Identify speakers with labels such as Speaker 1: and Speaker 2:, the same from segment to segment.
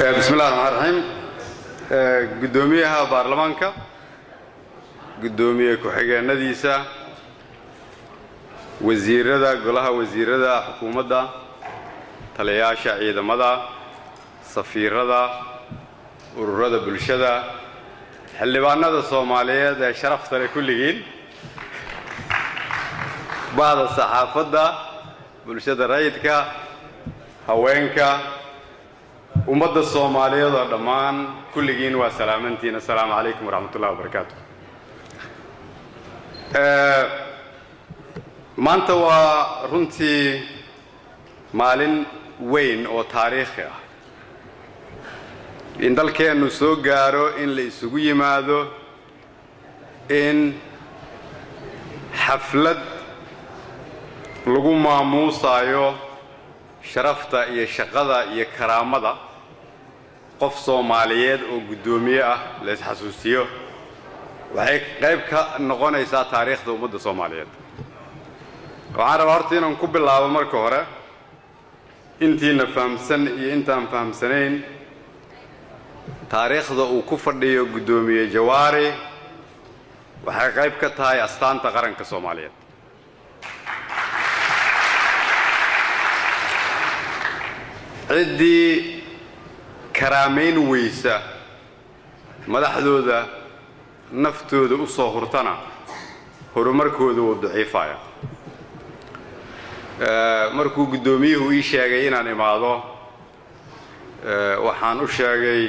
Speaker 1: Bismillahi raxmaan raxiim. Guddoomiyaha baarlamaanka, guddoomiye ku-xigeenadiisa, wasiirada golaha wasiirada xukuumadda, taliyayaasha ciidamada, safiirada, ururada bulshada, xildhibaanada Soomaaliyeed ee sharafta leh kulligiin, bahda saxaafadda, bulshada rayidka, haweenka, ummadda Soomaaliyeed oo dhammaan, kulligiin waa salaamantiin. Assalaamu calaykum waraxmat ullahi wabarakaatu. Maanta waa runtii maalin weyn oo taariikhi ah in dalkeennu soo gaaro in la isugu yimaado in xaflad lagu maamuusaayo sharafta iyo shaqada iyo karaamada qof Soomaaliyeed oo guddoomiye ah la isxasuusiyo. Waxay qayb ka noqonaysaa taariikhda ummadda Soomaaliyeed. Waxaan rabaa horta inaan ku bilaabo marka hore, intiina fahamsan iyo intaan fahamsanayn, taariikhda uu ku fadhiyo guddoomiye Jawaari waxay qayb ka tahay astaanta qaranka Soomaaliyeed. Ciddii karaamayn weysa madaxdooda naftooda u soo hurtana, horumarkooda wuu daciifaya. Markuu guddoomiyuhu ii sheegay inaan imaado, waxaan u sheegay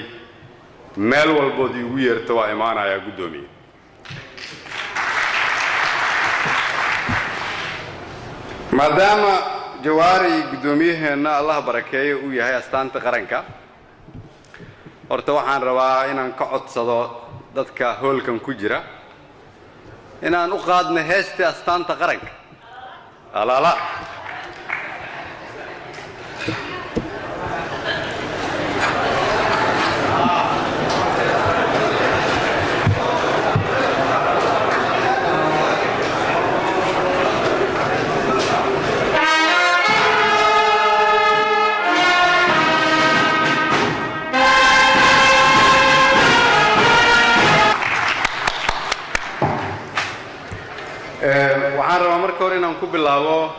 Speaker 1: meel walbood iigu yeerto waa imaanayaa, guddoomiye. Maadaama Jawaari guddoomiyaheenna, Allah barakeeyo, uu yahay astaanta qaranka, horta waxaan rabaa inaan ka codsado dadka hoolkan ku jira inaan u qaadno heestii astaanta qaranka, alaala. Waxaan rabaa marka hore inaan ku bilaabo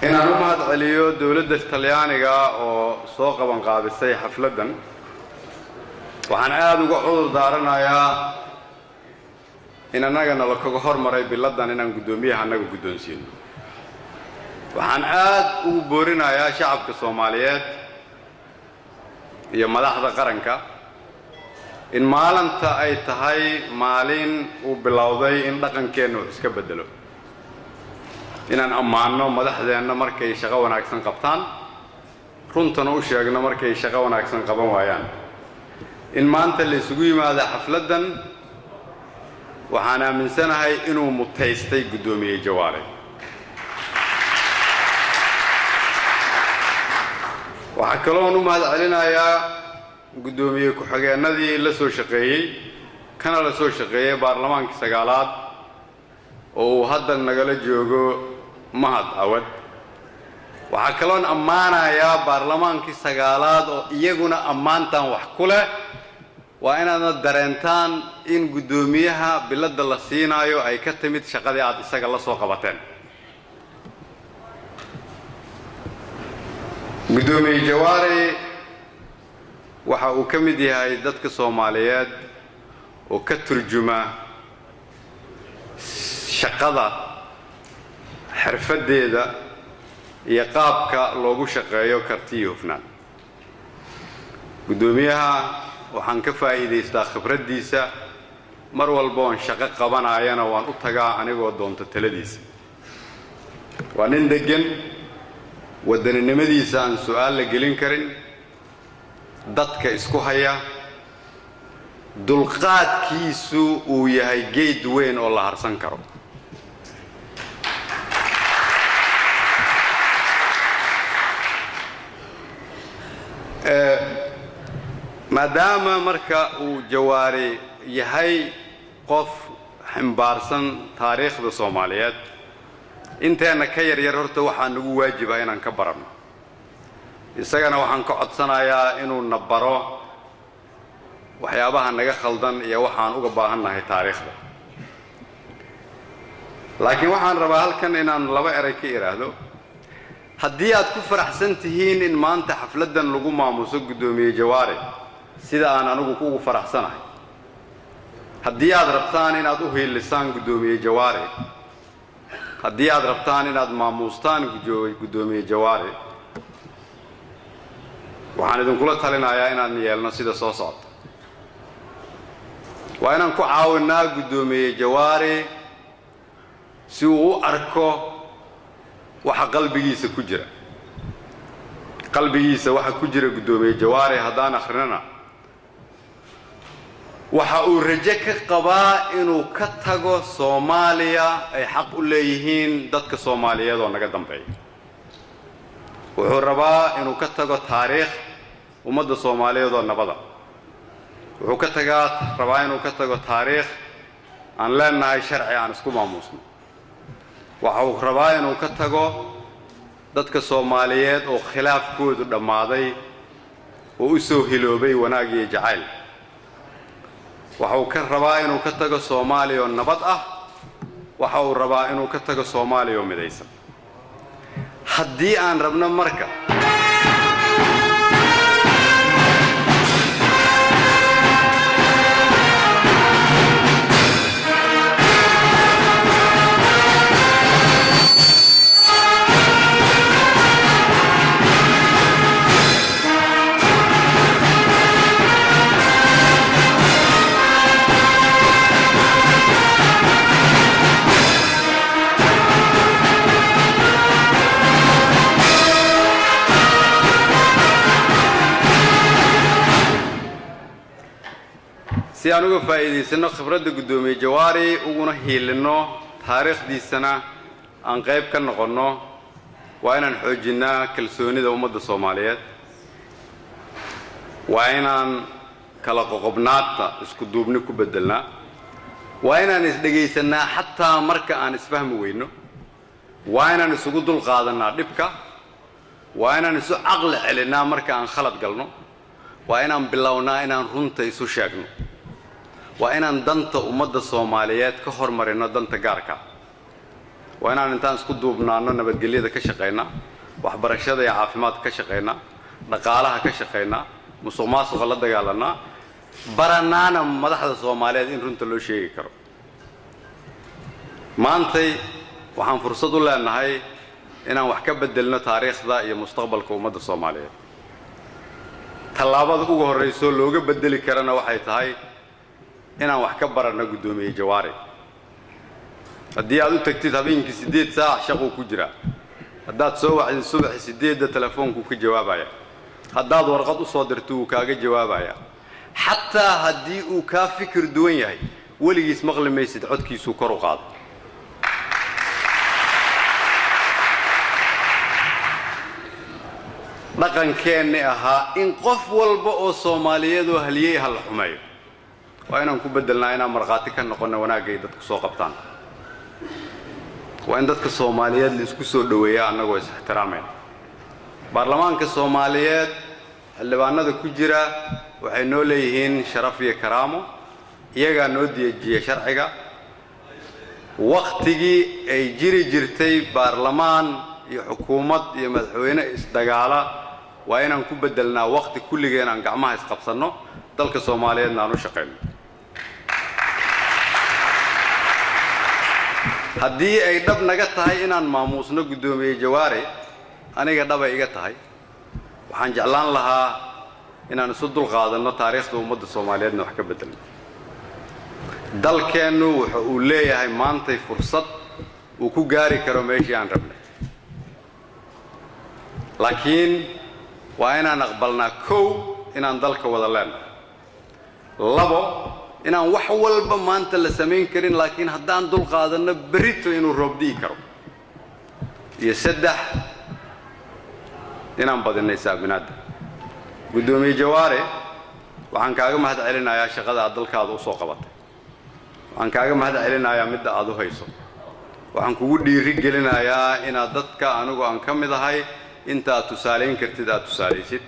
Speaker 1: inaan u mahad celiyo dowladda Talyaaniga oo soo qaban qaabisay xafladdan. Waxaan aada uga cudur daaranayaa in annagana la kaga hormaray biladdan inaan guddoomiyaha annaga guddoonsiino. Waxaan aad ugu boorinayaa shacabka Soomaaliyeed iyo madaxda qaranka in maalinta ay tahay maalin uu bilowday in dhaqankeenna wax iska beddelo, inaan ammaanno madaxdeenna markay shaqo wanaagsan qabtaan, runtana u sheegno markay shaqo wanaagsan qaban waayaan. In maanta la isugu yimaado xafladdan, waxaan aaminsanahay inuu mutaystay guddoomiye Jawaare. Waxaa kaloon u mahad celinayaa guddoomiye ku-xigeennadii la soo shaqeeyey kana la soo shaqeeyey baarlamaankii sagaalaad oo uu hadda nagala joogo Mahad Awad. Waxaa kaloon ammaanayaa baarlamaankii sagaalaad oo iyaguna ammaantan wax ku leh. Waa inaadna dareentaan in guddoomiyaha biladda la siinaayo ay ka timid shaqadii aad isaga la soo qabateen. Guddoomiye Jawaari waxa uu ka mid yahay dadka Soomaaliyeed oo ka turjuma shaqada, xirfaddeeda iyo qaabka loogu shaqeeyo karti iyo hufnaan. Guddoomiyaha waxaan ka faa'iidaystaa khibraddiisa mar walba oon shaqo qabanayana, waan u tagaa anigoo doonto taladiisa. Waa nin deggan, wadaninimadiisa aan su'aal la gelin karin, dadka isku haya, dulqaadkiisu uu yahay geed weyn oo la harsan karo. Maadaama marka uu Jawaari yahay qof ximbaarsan taariikhda Soomaaliyeed, inteenna ka yaryar horta waxaa nagu waajiba inaan ka baranno. Isagana waxaan ka codsanayaa inuu na baro waxyaabaha naga khaldan iyo waxaan uga baahannahay taariikhda. Laakiin waxaan rabaa halkan inaan laba eray ka idhaahdo. Haddii aad ku faraxsan tihiin in maanta xafladdan lagu maamuso guddoomiye Jawaari sida aan anigu ugu faraxsanahay, haddii aad rabtaan inaad u hiilisaan guddoomiye Jawaari, haddii aad rabtaan inaad maamuustaan guddoomiye Jawaari, waxaan idinkula talinayaa inaan yeelno sida soo socota. Waa inaan ku caawinnaa guddoomiye Jawaari si uu u arko waxa qalbigiisa ku jira. Qalbigiisa waxa ku jira guddoomiye Jawaari haddaan akhrinana, waxa uu rajo ka qabaa inuu ka tago Soomaaliya ay xaq u leeyihiin dadka Soomaaliyeed oo naga dambeeya. Wuxuu rabaa inuu ka tago taariikh ummadda Soomaaliyeed oo nabada. Wuxuu ka tagaa rabaa inuu ka tago taariikh aan leenahay sharci aan isku maamuusno. Waxa uu rabaa inuu ka tago dadka Soomaaliyeed oo khilaafkoodu dhammaaday oo u soo hiloobay wanaag iyo jacayl. Waxa uu ka rabaa inuu ka tago Soomaaliya oo nabad ah. Waxa uu rabaa inuu ka tago Soomaaliya oo midaysan. Haddii aan rabno marka si aan uga faa'iidaysano khibradda guddoomiye Jawaari uguna hiilinno taariikhdiisana aan qayb ka noqonno, waa inaan xoojinnaa kalsoonida ummadda Soomaaliyeed. Waa inaan kala qoqobnaadta isku duubni ku beddelnaa. Waa inaan isdhegaysannaa xataa marka aan isfahmi weyno. Waa inaan isugu dul qaadannaa dhibka. Waa inaan isu caqli celinnaa marka aan khalad galno. Waa inaan bilownaa inaan runta isu sheegno. Waa inaan danta ummadda Soomaaliyeed ka hormarinno danta gaarka. Waa inaan intaan isku duubnaanno nabadgelyada ka shaqaynaa, waxbarashada iyo caafimaadka ka shaqaynaa, dhaqaalaha ka shaqaynaa, musuq maasuqa la dagaalanaa, baranaana madaxda Soomaaliyeed in runta loo sheegi karo. Maantay waxaan fursad u leenahay inaan wax ka beddelno taariikhda iyo mustaqbalka ummadda Soomaaliyeed. Tallaabada ugu horrayso looga beddeli karana waxay tahay inaan wax ka baranno guddoomiye Jawaari. Haddii aad u tagtid habeenkii 8 saac shaquu ku jiraa. Haddaad soo wacdid subaxi 8 telefoonku ka jawaabaya. Haddaad warqad u soo dirto wuu kaaga jawaabaya. Xataa haddii uu kaa fikir duwan yahay, weligiis maqli maysid codkiisuu kor u qaado. Dhaqankeenni ahaa in qof walba oo Soomaaliyeed oo haliyey ha la xumeeyo, waa inaan ku beddelnaa inaan markhaati ka noqonno wanaagay dadku soo qabtaan. Waa in dadka Soomaaliyeed la isku soo dhoweeyaa annagoo is ixtiraamayna. Baarlamaanka Soomaaliyeed xildhibaanada ku jira waxay noo leeyihiin sharaf iyo karaamo. Iyagaa noo dejiya sharciga. Wakhtigii ay jiri jirtay baarlamaan iyo xukuumad iyo madaxweyne isdagaala waa inaan ku beddelnaa wakhti kulligeen aan gacmaha isqabsanno, dalka Soomaaliyeedna aan u shaqayno. Haddii ay dhab naga tahay inaan maamuusno guddoomiye Jawaari, aniga dhabay iga tahay. Waxaan jeclaan lahaa inaan isu dul qaadanno taariikhda ummadda Soomaaliyeedna wax ka beddelno. Dalkeennu wuxa uu leeyahay maantay fursad uu ku gaari karo meeshii aan rabnay. Laakiin waa inaan aqbalnaa kow inaan dalka wada leenahay. Labo, inaan wax walba maanta la samayn karin, laakiin haddaan dul qaadanno berrito inuu roob di'i karo. Iyo saddex, inaan badinay saaminaadda. Guddoomiye Jawaari, waxaan kaaga mahad celinayaa shaqada aad dalkaada u soo qabatay. Waxaan kaaga mahad celinayaa midda aad u hayso. Waxaan kugu dhiiri gelinayaa inaad dadka anigu aan ka mid ahay Inta aad tusaalayn kartid aad tusaalaysid.